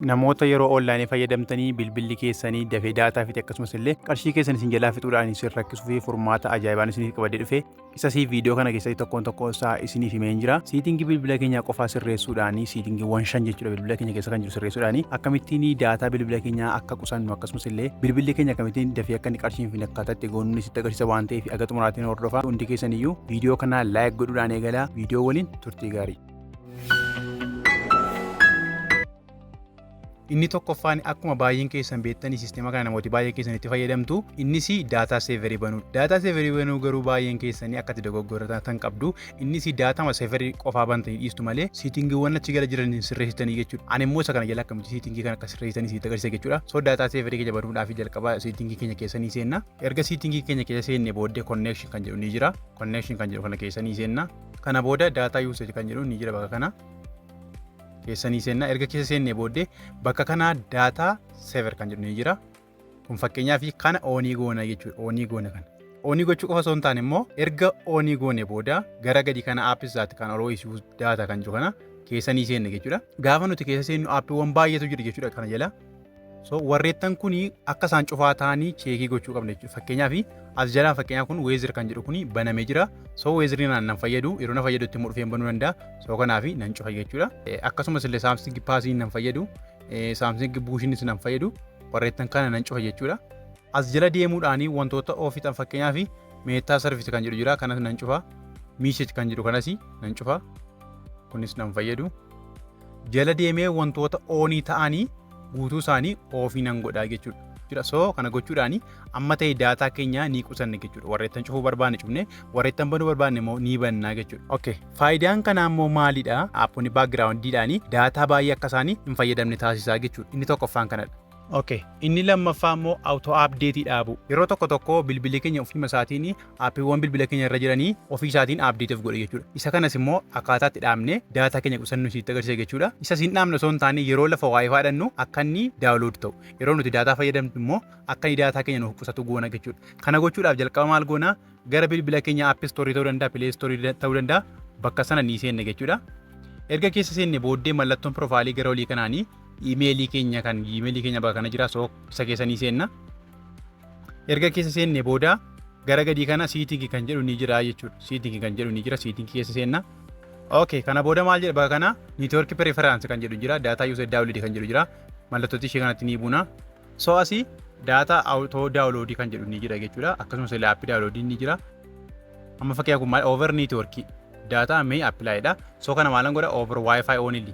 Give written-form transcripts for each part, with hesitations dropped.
Namoota yeroo onlaayinii fayyadamtanii bilbilli keessanii dafee daataa fixe, akkasumas illee qarshii keessan isin jalaa fixuudhaan isin rakkisuu fi furmaata ajaa'ibaan isiniif qabadee dhufe, isa sii viidiyoo kana keessatti tokkoon tokkoon isaa isiniif himeen jira. Setting bilbila keenyaa qofaa sirreessuudhaan, settingiiwwan shan jechuudha bilbila keenya keessa kan jiru sirreessuudhaan, akkamittiin daataa bilbila keenyaa akka qusannu, akkasumas illee bilbilli keenya akkamittiin dafee akka inni qarshii hin finne akkaataa itti goonnu sitti agarsiisa waan ta'eef, aga xumuraatiin hordofaa. Hundi keessan iyyuu viidiyoo kana like godhuudhaan eegalaa. Viidiyoo waliin turtii gaarii. Inni tokkoffaan, akkuma baay'een keessan beektanii, sisteema kana namooti baay'ee keessan itti fayyadamtu, innis data saver banuu. Data saver banuu garuu baay'een keessanii akka itti dogoggoratan qabdu. Innis daatama saver qofaa bantanii dhiistu malee settingiiwwan achi gala jiran hin sirreessitanii jechuudha. Ani immoo isa kana jala akkamitti setting kana akka sirreessitanii sitti agarsiisa jechuudha. So data saver keenya banuudhaaf jalqaba setting keenya keessanii seenna. Erga setting keenya keessa seenne booddee connection kan jedhu ni jira. Connection kan jedhu kana keessanii seenna. Kana booda data usage kan jedhu ni jira, bakka kana keessanii seenna. Erga keessa seennee booddee bakka kana data saver kan jedhu ni jira. Kun fakkeenyaaf kana on goona jechuudha. On goona kana. On gochuu qofa osoo hin taane immoo, erga on goone booda gara gadi kana apps that kan always use data kan jiru kana keessanii seenne jechuudha. Gaafa nuti keessa seennu aappiiwwan baay'eetu jira jechuudha kana jala. So warreettan kuni akka isaan cufaa ta'anii check gochuu qabna jechuudha. Fakkeenyaaf as jalaa, fakkeenyaaf kun weather kan jedhu kuni banamee jira. So weatheriin nan fayyadu, yeroo na fayyadu itti immoo dhufee banuu danda'a. So kanaaf nan cufa jechuudha. Akkasumas illee Samsung Passiin nan fayyadu. Samsung Pushiinis nan fayyadu. Warreettan kana nan cufa jechuudha. As jala deemuudhaan wantoota off ta'an, fakkeenyaaf Meta service kan jedhu jira, kanas nan cufa. Message kan jedhu kanas nan cufa. Kunis nan fayyadu. Jala deemee wantoota on ta'anii guutuu isaanii off nan godhaa jechuudha. So kana gochuudhaan amma ta'e daataa keenya ni qusanne jechuudha. Warreettan cufuu barbaanne cufne, warreettan banuu barbaanne immoo ni bannaa jechuudha. Okay. Faayidaan kanaa immoo maalidha? Aapponni backgroundiidhaan daataa baay'ee akka isaanii hin fayyadamne taasisaa jechuudha. Inni tokkoffaan kanadha. Okay. Inni lammaffaa immoo auto update dhaabu. Yeroo tokko tokko bilbilli keenya ofuma isaatiin aappiiwwan bilbila keenya irra jiranii ofii isaatiin update of godhe jechuudha. Isa kanas immoo akkaataa itti dhaabnee daataa keenya qusannu sitti agarsiisa jechuudha. Isa siin dhaabne osoo hin taane, yeroo lafa WiFi dhannu akka inni download ta'u. Yeroo nuti daataa fayyadamnu immoo akka inni daataa keenya nuuf qusatu goona jechuudha. Kana gochuudhaaf jalqaba maal goona? Gara bilbila keenya App Store ta'uu danda'a, Play Store ta'uu danda'a, bakka sana ni seenne jechuudha. Erga keessa seenne booddee mallattoon profile gara olii kanaanii iimeelii keenya kan iimeelii keenya bakka kana jira, so isa keessa ni seenna. Erga keessa seenne booda gara gadii kana setting kan jedhu ni jira jechuudha. Setting kan jedhu ni jira, setting keessa seenna. Okay, kana booda maal jedha? Bakka kana network preference kan jedhu jira, data usage download kan jedhu jira. Mallattootti ishee kanatti ni buuna. So asii data auto download kan jedhu ni jira jechuudha. Akkasumas illee app download ni jira. Amma fakkeenyaaf kun maal? Over network data may apply dha. So kana maalan godha? Over WiFi only.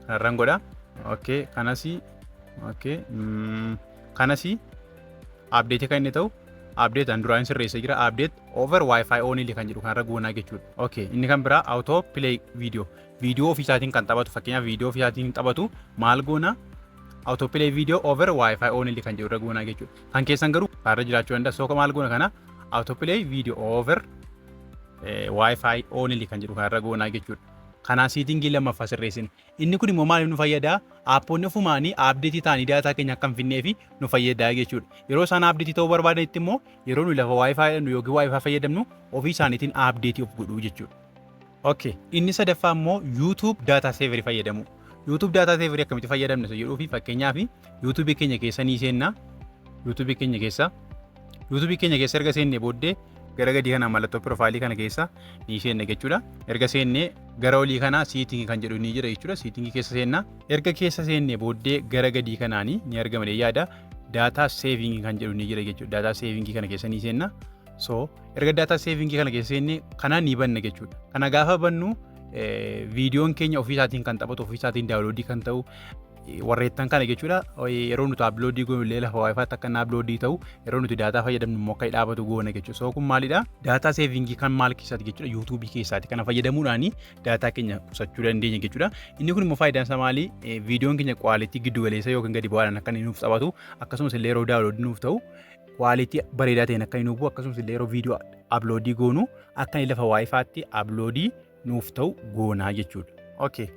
Kanarran godha. Okay, kanasi, okay, kanasi update kan inni ta'u update an duraan sirreessa jira, update over WiFi only kan jedhu kanarra goonaa jechuudha. Okay, inni kan biraa auto play video. Viidiyoo ofii isaatiin kan taphatu, fakkeenyaaf viidiyoo ofii isaatiin taphatu maal goona? Auto play video over WiFi only kan jedhu irra goonaa jechuudha. Kan keessan garuu kaarra jiraachuu danda'a. So maal goona? Kana auto play video over WiFi only kan jedhu kanarra goonaa jechuudha. Kanaa setting lammaffaa sirreessine. Inni kun immoo maaliif nu fayyada? Aappoonni ofumaanii update ta'anii daataa keenya akka hin finnee fi nu fayyada jechuudha. Yeroo isaan update ta'uu barbaadanitti immoo, yeroo nuyi lafa WiFi jedhamnu yookiin WiFi fayyadamnu, ofii isaaniitiin update of godhuu jechuudha. Okay. Inni sadaffaa immoo YouTube data saver fayyadamu. YouTube data saver akkamitti fayyadamna isa jedhuu fi, fakkeenyaaf YouTube keenya keessa ni seenna. YouTube keenya keessa. YouTube keenya keessa erga seennee booddee gara gadii kana mallattoo profile kana keessa ni seenna jechuudha. Erga seennee gara olii kana setting kan jedhu ni jira jechuudha. Setting keessa seenna. Erga keessa seennee booddee gara gadii kanaanii ni argama yaada. Data saving kan jedhu ni jira jechuudha. Data saving kana keessa ni seenna. So erga data saving kana keessa seennee kana ni banna jechuudha. Kana gaafa bannu viidiyoon keenya ofii isaatiin kan taphatu, ofii isaatiin download kan ta'u warreettan kana jechuudha. Yeroo nuti upload goonu illee lafa WiFitti akka inni upload ta'u, yeroo nuti daataa fayyadamnu immoo akka dhaabatu goona jechuudha. So kun maalidha? Data saving kan maal keessaati jechuudha? YouTube keessaati. Kana fayyadamuudhaan daataa keenya qusachuu dandeenya jechuudha. Inni kun immoo faayidaan isaa maali? Viidiyoon keenya quality giddu galeessa yookiin gadi bu'aadhaan akka inni nuuf taphatu, akkasumas illee yeroo download nuuf ta'u quality bareedaa ta'een akka inni nuuf bu'u, akkasumas illee yeroo viidiyoo upload goonu akka inni lafa WiFitti upload nuuf ta'u goonaa jechuudha. Okay.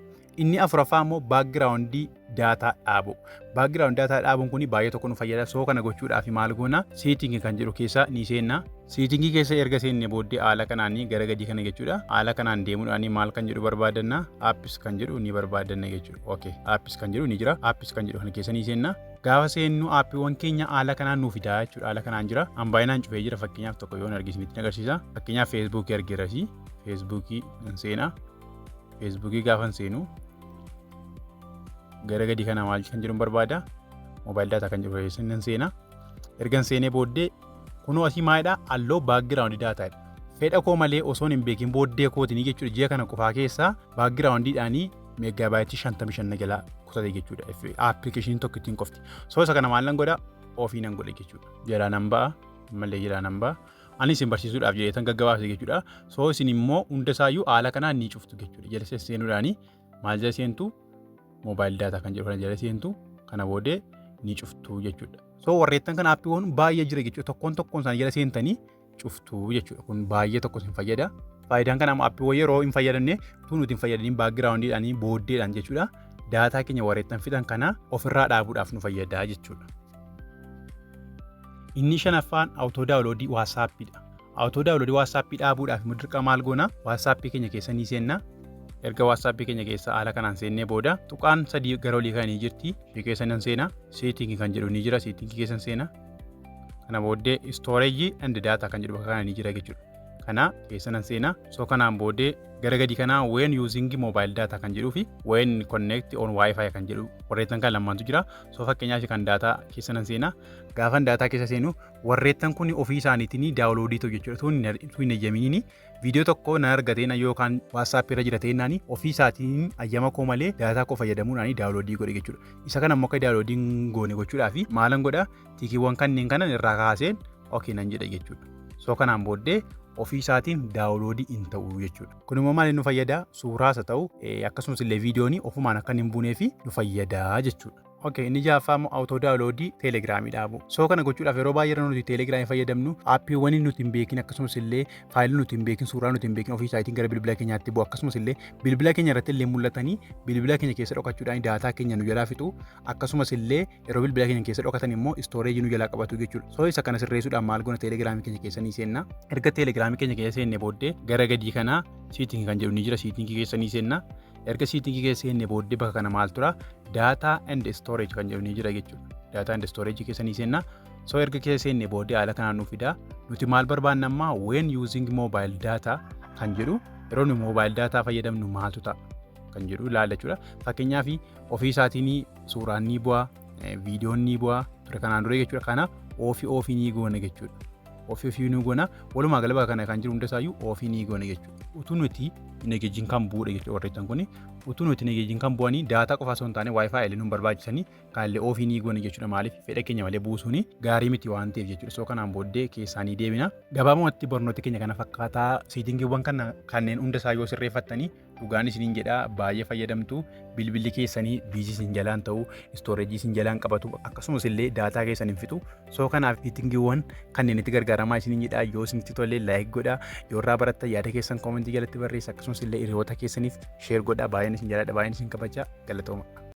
Inni afuraffaa immoo background data dhaabu. Background data dhaabuun kun baay'ee tokko nu fayyada. So kana gochuudhaaf maal goona? Setting kan jedhu keessa ni seenna. Setting keessa erga seenne booddee haala kanaan gara gadii kana jechuudha. Haala kanaan deemuudhaan maal kan jedhu barbaadanna? Apps kan jedhu ni barbaadanna jechuudha. Okay, apps kan jedhu ni jira. Apps kan jedhu kana keessa ni seenna. Gaafa seennu aappiiwwan keenya haala kanaan nuu fidaa jechuudha. Haala kanaan jira. An baay'inaan cufee jira. Fakkeenyaaf tokko yoon argisinitti agarsiisa. Fakkeenyaaf Feesbuukii argeerasi. Feesbuukii nan seena. Feesbuukii gaafa seenu gara gadii kana maal kan jedhu barbaada? Mobile data kan jedhu keessa nan seena. Ergan seenee booddee kunoo asii maalidha? Allow background dataadha. Fedha koo malee osoon hin beekin booddee kootinii jechuudha. Ji'a kana qofaa keessaa backgroundiidhaanii megabyte 55 na jalaa kutate jechuudha. Appilikeeshiniin tokko ittiin qofti. So isa kana maal nan godha? Off nan godha jechuudha. Jalaa nan ba'a. Ammallee jalaa nan ba'a. Ani isin barsiisuudhaaf jedhee tan gaggabaabse jechuudha. So isin immoo hunda isaayyuu haala kanaan ni cuftu jechuudha. Jala seenuudhaanii maal jala seentu? Mobile data kan jedhu kana jala seentu. Kana booddee ni cuftu jechuudha. So warreettan kana aappiiwwan baay'ee jira jechuudha. Tokkoon tokkoon isaanii jala seentanii cuftu jechuudha. Kun baay'ee tokko isin fayyada. Faayidaan kana aappiiwwan yeroo hin fayyadamne, utuu nuti hin fayyadamiin backgroundiidhaan booddeedhaan jechuudha. Daataa keenya warreettan fixan kana ofirraa dhaabuudhaaf nu fayyada jechuudha. Inni shanaffaan auto download WhatsAppiidha. Auto download WhatsApp dhaabuudhaaf immoo dirqama maal goona? WhatsApp keenya keessa ni seenna. Erga WhatsApp keenya keessa haala kanaan seennee booda tuqaan sadii gara olii kan ni jirti. Ishee keessa nan seena. Setting kan jedhu ni jira. Setting keessa seena. Kana booddee storage and data kan jedhu bakka kana ni jira jechuudha. Kana keessa nan seena. So kanaan booddee gara gadii kanaa when using mobile data kan jedhuu fi when connect on wifi kan jedhu warreettan kan lamaantu jira. So fakkeenyaaf kan daataa keessa nan seena. Gaafan daataa keessa seenu warreettan kun ofii isaaniitiin download ta'u jechuudha. Tun hin eeyyaminiin viidiyoo tokko nan argateen yookaan WhatsApp irra jira ta'ennaan ofii isaatiin ayyama koo malee daataa koo fayyadamuudhaan download godhe jechuudha. Isa kana immoo akka downloadiin goone gochuudhaaf maalan godha? Tickiiwwan kanneen kanan irraa kaaseen okay nan jedha jechuudha. So kanaan booddee ofii isaatiin download hin ta'u jechuudha. Kun immoo maaliin nu fayyada? Suuraas haa ta'u, akkasumas illee viidiyoon ofumaan akka hin buunee fi nu fayyada jechuudha. Okay, inni ja'affaa immoo auto download Telegramii dhaabu. So kana gochuudhaaf yeroo baay'ee nuti Telegramii fayyadamnu aappiiwwan nuti hin beekin, akkasumas illee faayilii nuti hin beekin, suuraa nuti hin beekin ofii isaatiin gara bilbila keenyaatti bu'u, akkasumas illee bilbila keenya irratti illee mul'atanii bilbila keenya keessa dhokachuudhaan daataa keenya nu jalaa fixu, akkasumas illee yeroo bilbila keenya keessa dhokatan immoo storage nu jalaa qabatu jechuudha. So isa kana sirreessuudhaan maal goona? Telegramii keenya keessa ni seenna. Erga Telegramii keenya keessa seenne booddee gara gadii kanaa setting kan jedhu ni jira, setting keessa ni seenna. Erga setting keessa seenne booddee bakka kana maal tura? Data and storage kan jedhu ni jira jechuudha. Data and storage keessa ni seenna. So erga keessa seenne booddee haala kanaan nu fida. Nuti maal barbaanna ammaa? When using mobile data kan jedhu, yeroo nu mobile data fayyadamnu maaltu ta'a kan jedhu ilaalla jechuudha. Fakkeenyaaf ofii isaatiin suuraan ni bu'a, viidiyoon ni bu'a ture kanaan dura jechuudha. Kana off off ni goona jechuudha. Off off ni goona. Walumaa gala bakka kana kan jiru hundasaayyuu off ni goona jechuudha. Utuu nuti hin eegejjiin kan bu'uudha jechuudha warreettan kuni. Utuu nuti hin eegejjiin kan bu'anii daataa qofa osoo hin taane WiFi illee nu barbaachisanii kanallee off ni goona jechuudha. Maaliif? Fedha keenya malee buusuun gaarii miti waan ta'eef jechuudha. So kanaan booddee keessaa ni deebina. Gabaabumatti barnooti keenya kana fakkaataa. Settingiiwwan kana kanneen hundasaa yoo sirreeffattanii, dhugaan isiniin jedhaa, baay'ee fayyadamtu. Bilbilli keessanii busy isin jalaan ta'u, storage isin jalaan qabatu, akkasumas illee daataa keessan hin fixu. So kanaaf settingiiwwan kanneen itti gargaaramaa isiniin jedhaa. Yoo isinitti tolee like godhaa, yoo irraa barattan yaada keessan comment jalatti barreessa, akkasumas illee hiriyoota keessaniif share godhaa. Baay'een isin jaalladha, baay'een isin kabajaa, galatooma.